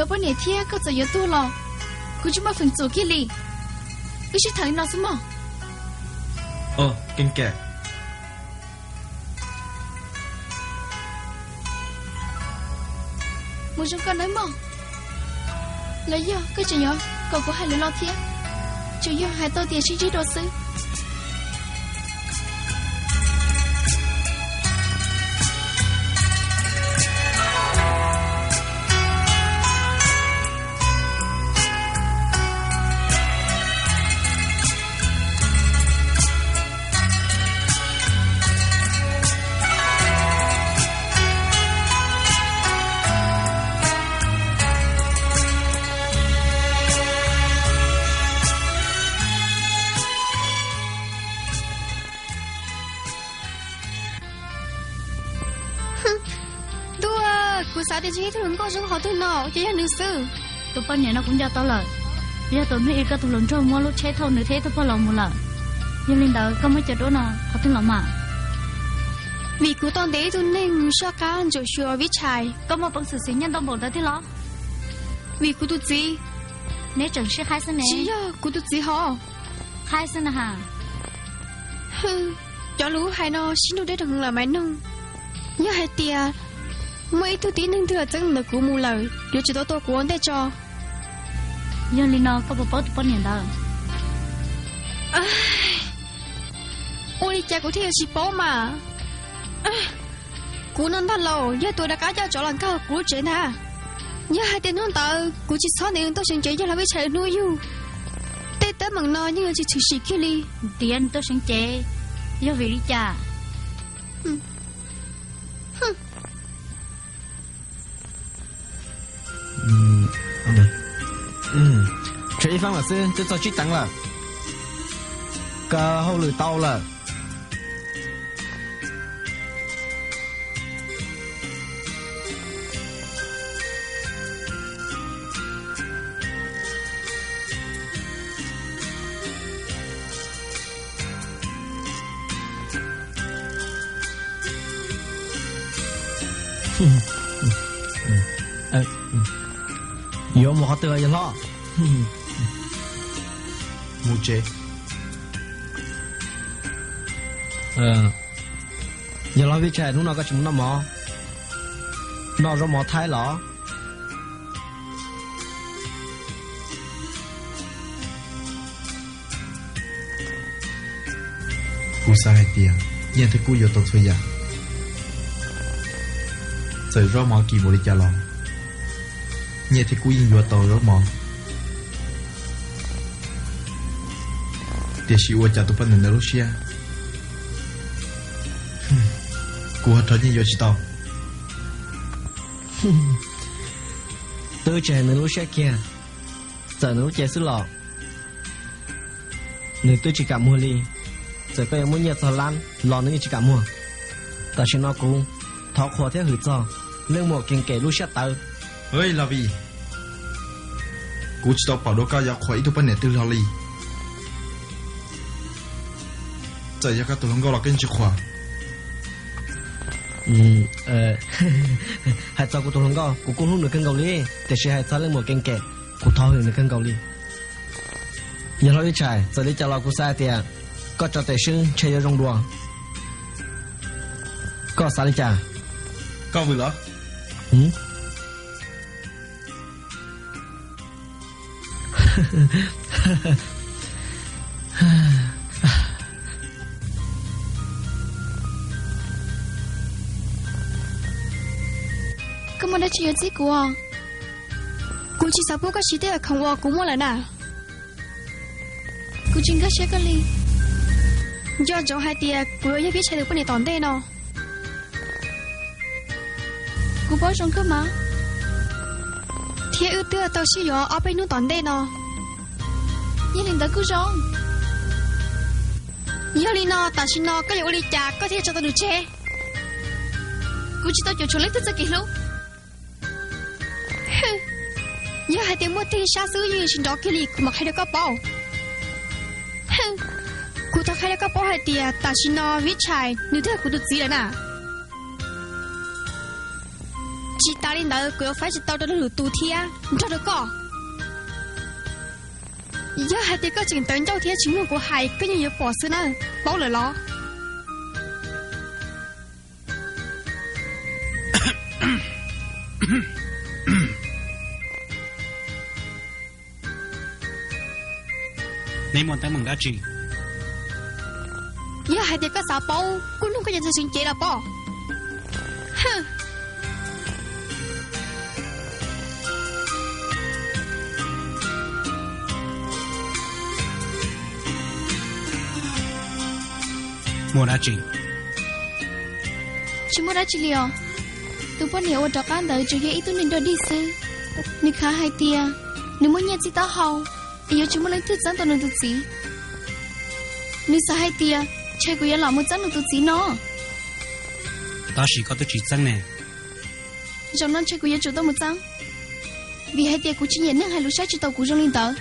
Tus poj niam thiab koj txawm yuav tuag los kuv tsis muaj feem txuam kiag li. Wb sib tham li no xwb mog. Mus zoo koj nawb mog. Los yog koj tseem yuav kom kuv hais lus no thiab? Tsuas yog hais tau tias sib ntsib dua xwb. Ntuj, kuv xav tias ntshe ib tug hluas nkauj zoo qhov twg no, ces yog nws xwb. Tus poj niam no kuv nco tau lawm, yog tus hnub i koj tus hluas nraug muab lub tsheb thauj nws thiab ib tug pog laus mus lawm. Yog li ntawd koj muab cov duab no qhov twg los mas? Vim kuv tau ntes ib tug neeg mus soj qab ntsuam xyuas Vib Tshais. Koj muaj peev xwm xis nyiaj ntau npaum ntawd thiab los? Vim kuv tus txiv. Neb tseem sib qhaib xwb ne. Tsis yog kuv tus txiv hos. Qhaib xwb na has. Cov lus hais no sib nug deb rau heev lawm mas noog. Yog hais tias muaj ib tug tib neeg twg los txeeb ntawm kuv mus lawm, yuav tsum tau tua kuv ua ntej tso. Yog li no koj puas paub tus poj niam ntawd? Ua li cas kuv thiaj yuav tsis paub mas? Kuv no ntag lauj, yog tus rov qab coj tsov los nkag kuv lub tsev ntag. Yog hais tias hnub ntawd kuv tsis txhob ntes nws Tooj Seev Cev yog los Vib Tshais hnub yug, tej teeb meem no yeej yuav tsis tshwm sim kiag li. Ntiav nws Tooj Seev Cev yog vim li cas? Tshuav ib faab lawm xwb twb txog tsib teev lawm. Kawg hauj lwm tau lawm. Yuav mus qhov twg yawg hlob? Mus tsev. Yawg hlob Vib Tshais, hnub no koj tsis mus noj mov, noj zaub mov Thaib los? Kuv xav hais tias nyiaj thiab kub yuav tau txhua yam. Txawm zaub mov kim npaum li cas los nyiaj thiab kub yeej yuav tau zaub mov. Tiam sis ua cas tus poj niam ntawd lub siab, kuv ho rho nyiaj yuav tsis tau. Twb tsis hais nws lub siab kiag, txawm nws lub cev xwb los nws twb tsis kam muag li. Txawm koj yuav muab nyiaj txog lab los nws yeej tsis kam muag. Tam sim no kuv thov qhuas thiab hwm txog leej muam Kees Kem lub siab tawv. Los Vij, kuv tsis tau pom dua koj yuav qhuas ib tug poj niam twg hlo li. Txawm yog koj tus hluas nkauj los koj yeej tsis qhuas. Hais txog kuv tus hluas nkauj, kuv kuj hlub nws kawg nkaus li, tiam sis hais txog leej muam Kees Kem, kuv thov hwm nws kawg nkaus li. Yawg hlob Vib Tshais, txawm li cas los kuv xav hais tias koj tso tes swb ntshe yuav zoo dua. Koj xav li cas? Koj vwm los? Koj muaj dab tsi yuav txib kuv? Kuv tsis xav pub koj siv tej khoom uas kuv muaj lawm na. Kuv tsis nkag siab koj li. Nco ntsoov hais tias kuv yuav yog Vib Tshais tus poj niam tom ntej no. Kuv paub zoo kawg mas. Thiab wb twb tau sib yuav ob peb hnub tom ntej no. Yog li ntawd kuj zoo. Yog li no tam sim no koj yuav ua li cas koj thiaj tso tau nws tseg? Kuv tsis tau cuam tshuam leej twg txoj kev hlub. Yog hais tias muaj tib sab xwb yeej tsis nrov kiag li, kuv mam qhia rau koj paub. Kuv thov qhia rau koj paub hais tias tam sim no Vib Tshais nws twb yog kuv tus txiv lawm na. Tsis tas li ntawd kuv yuav faib tsis tau rau lwm tus thiab nrog rau koj. Yog hais tias koj tseem tawv ncauj thiab tsis mloog kuv hais, koj yeej yuav pom xwb na, paub lawm los? Neb muaj teeb meem dab tsi? Yog hais tias koj xav paub, kuj nug koj cov ntxhais tseem cev los pob. Muaj dab tsi? Tsis muaj dab tsi li os. Tus poj niam uas rov qab ntawd tsuas yog ib tug neeg dog dig xwb. Nws khav hais tias nws muaj nyiaj txij taub hau, es yuav tsis muaj leej twg txeeb tau nws tus txiv. Nws xav hais tias ntshe kuv yuav lam mus txeeb nws tus txiv no. Tab sis koj twb tsis txeeb ne. Zaum no ntshe kuv yuav tsum tau mus txeeb, vim hais tias kuv tsis nyiam neeg hais lus saib tsis taus kuv zoo li ntawd.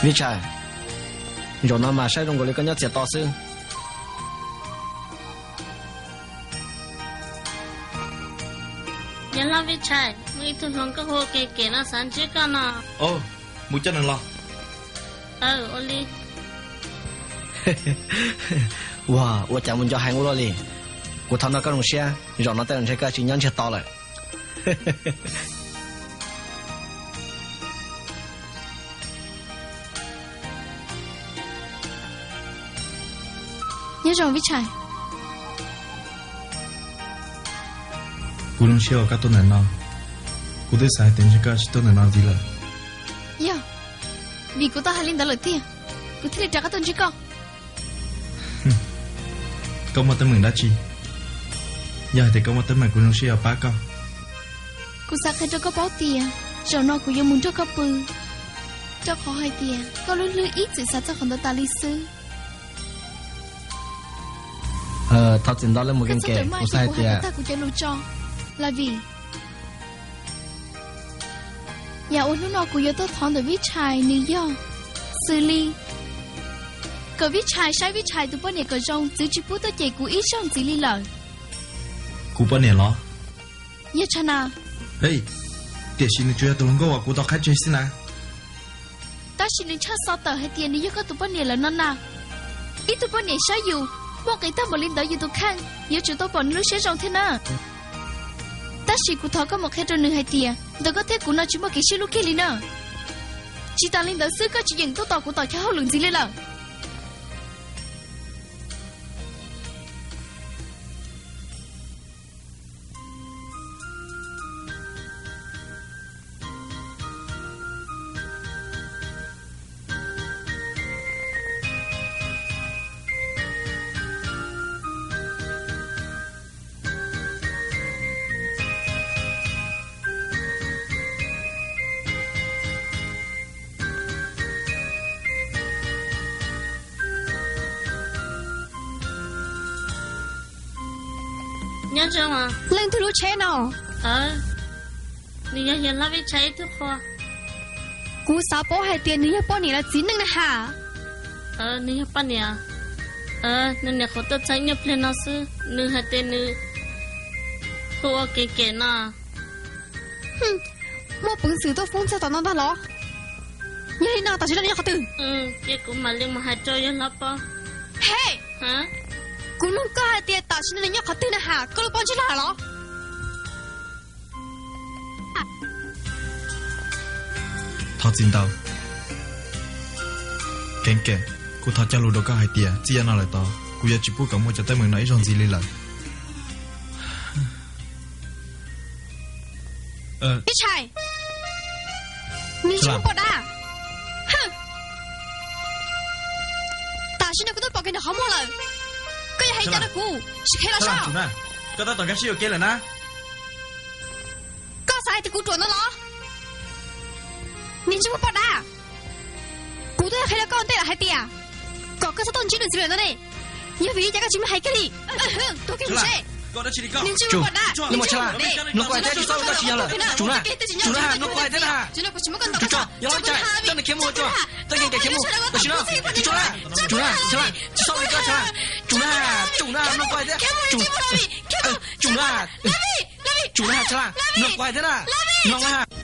Vij Tshais, zaum no mas saib zoo nkaus li koj nyob txias to xwb. Yawg hlob Vij Tshais, muaj ib tug hluas nkauj hu ua Kev Kem no xav ntsib koj no. Mus coj nws los. Ua li. Ua, ua cas mus nco heev ua luaj li. Kuv thov nrog koj zoo siab, zaum no tej zaum ntshe koj tsis nyob ntsiag to lawm. Nyob zoo Vij Tshais. Kuv zoo siab uas koj tuaj ntawm no. Kuv twb xav hais tias ntshe koj tsis tuaj ntawm no ntxiv lawm. Yog vim kuv tau hais li ntawd lawm tiag, kuv thiaj li rov qab tuaj ntsib koj. Koj muaj teeb meem dab tsi? Yog hais tias koj muaj teeb meem kuv zoo siab yuav pab koj. Kuv xav qhia rau koj paub tias zaum no kuv yuav mus nrog koj pw, rau qhov hais tias koj lub hlwb ib txwm xav txog qhov ntawd tas li xwb. Thov txim ntau, lawv mus kev kev, kuv xav hais tias tag kuv cov lus tso, la vim yam uas hnub no kuv yuav tuaj thov ntawm Vij Tshais nws yog xws li kom Vij Tshais saib Vij Tshais tus poj niam kom zoo, txwv tsis pub tuaj cem kuv ib zaug ntxiv li lawm. Kuv poj niam los? Yog Tshaj Nas. Tiam sis nws tsuas yog tus hluas nkauj uas kuv tau qhaib tseg xwb na. Tab sis nws tshaj xov tawm hais tias nws yog koj tus poj niam lawm no na. Ib tug poj niam saib yus muaj nqis tag npaum li ntawd, yus tus kheej yuav tsum tau pom nws lub siab zoo thiab na. Tab sis kuv thov koj mus qhia rau nws hais tias ntawm koj thiab kuv no tsis muaj kev sib hlub kiag li na. Tsis tas li ntawd xwb, koj tsis yeem tuaj tos kuv tom chaw hauj lwm ntxiv li lawm. Nyob zoo. Leej twg lub tsheb no? Nws yog Yawg Hlob Vij Tshais ib tug qhua. Kuv xav paub hais tias nws yog poj niam los txiv neej na has. Nws yog poj niam. Nws nyuam qhuav tuaj txog ib nyuag pliag no xwb, nws hais tias nws hu ua Kev Kem no. Muaj peev xwm tuaj foob txog tom no ntag los? Yog li no tam sim no nws nyob qhov twg? Cia kuv mam li mus hais rau Yawg Hlob paub. He, kuv nug koj hais tias tam sim no nws nyob qhov twg na has, koj lub paub ntsej lag los? Thov txim ntau. Kev Kem, kuv thov cog lus rau koj hais tias txij yav no lawm tod kuv yuav tsis pub kom muaj cov teeb meem no ib zaug ntxiv li lawm. Ib Tshais, nws tsis muaj poj dab. Tam sim no kuv twb pom kiag nws qhov muag lawm. Koj yuav hais cas rau kuv, sim qhia los saib. Koj tab tom nkag siab yuam kev lawm na. Koj xav hais tias kuv ruam no los? Nws tsis muaj poj dab. Kuv twb qhia rau koj ua ntej lawm hais tias kom koj txhob tuaj ntsib nws ntxiv lawm no ne. Yog vim li cas koj tsis muab hais kiag li? Tus kheej mus seb. Tsum, nws mus tshaj laj, nws kuv hais thiab tsis txhob ua koj tsis yog lawm. Tsum na, tsum na, nws kuv hais thiab na. Tsum tso, yog cais, coj nws khiav mus tso, coj nws khiav mus tam sim no. Tsum na, tsum na, tsis txhob ua li koj tshaj laj. Tsum na, tsum na, nws kuv hais thiab. Tsum, tsum na, tsum na tshaj laj, nws kuv hais thiab na. Mloog na.